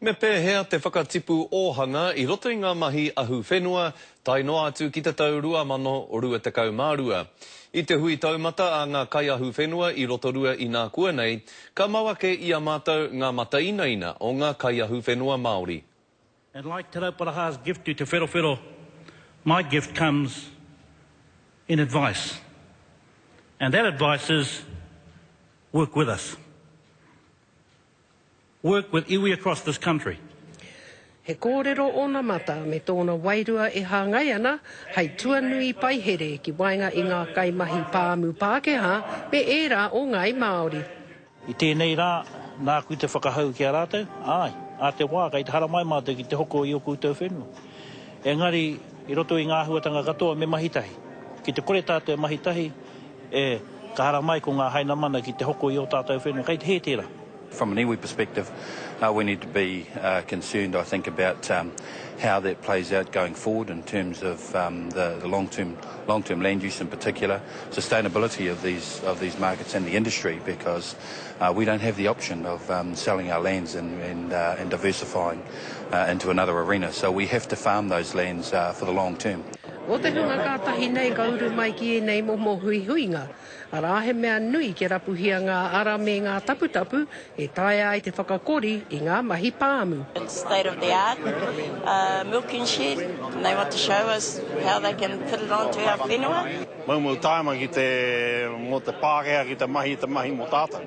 Me pēhea te whakatipu ōhanga i roto i ngā mahi ahuwhenua tae noa atu ki te tau 2022? I te hui taumata a ngā kaiahuwhenua i Rotorua inākuanei, ka mau ake i a mātou ngā matainaina o ngā kaiahuwhenua Māori. And like Te Rauparaha's gift to Te Wherowhero, my gift comes in advice. And that advice is, work with us. Work with iwi across this country. He kōrero onamata me tōna wairua e hāngai ana hei tuanui paihere ki waenga i ngā kaimahi pāmu Pākehā me ērā o Ngāi Māori. I tēnei rā, nāku te whakahau ki a rātou, āe, ā te wā kei te haramai mātou ki te hoko i ō koutou whenua. Engari, i roto i ngā āhuatanga katoa me mahi tahi. Ki te kore tātou e mahi tahi, e, ka haramai ko ngā Hainamana ki te hoko i ō tātou whenua, kei te hē tērā. From an iwi perspective, we need to be concerned, I think, about how that plays out going forward in terms of the long-term long-term land use in particular, sustainability of these of these markets and the industry, because we don't have the option of selling our lands and and and diversifying into another arena. So we have to farm those lands for the long term. Ko te hunga kātahi nei ka uru mai ki ēnei momo huihuinga, Arā, he mea nui kia rapuhia ngā ara me ngā taputapu e taea ai te whakakori i ngā mahi pāmu. It's state of the art milking shed and they want to show us how they can fit it onto our whenua. Moumou taima ki te, mō te Pākehā ki te mahi i te mahi mō tātou.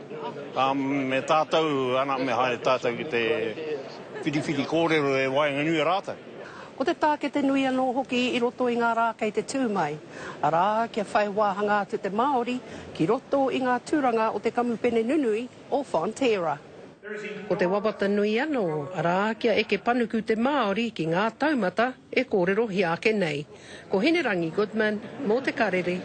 Ka me tātou, ana, me haere tātou ki te whiriwhiri kōrero e waenganui a rātou. Ko te tākete nui anō hoki i roto i ngā rā kei te tū mai, arā, kia whai wāhanga atu te Māori ki roto i ngā tūranga o te kamupene nunui o Fonterra. Ko te wawata nui anō, arā, kia eke panuku te Māori ki ngā taumata e kōrerohia ake nei. Ko Hinerangi Goodman mō Te Karere.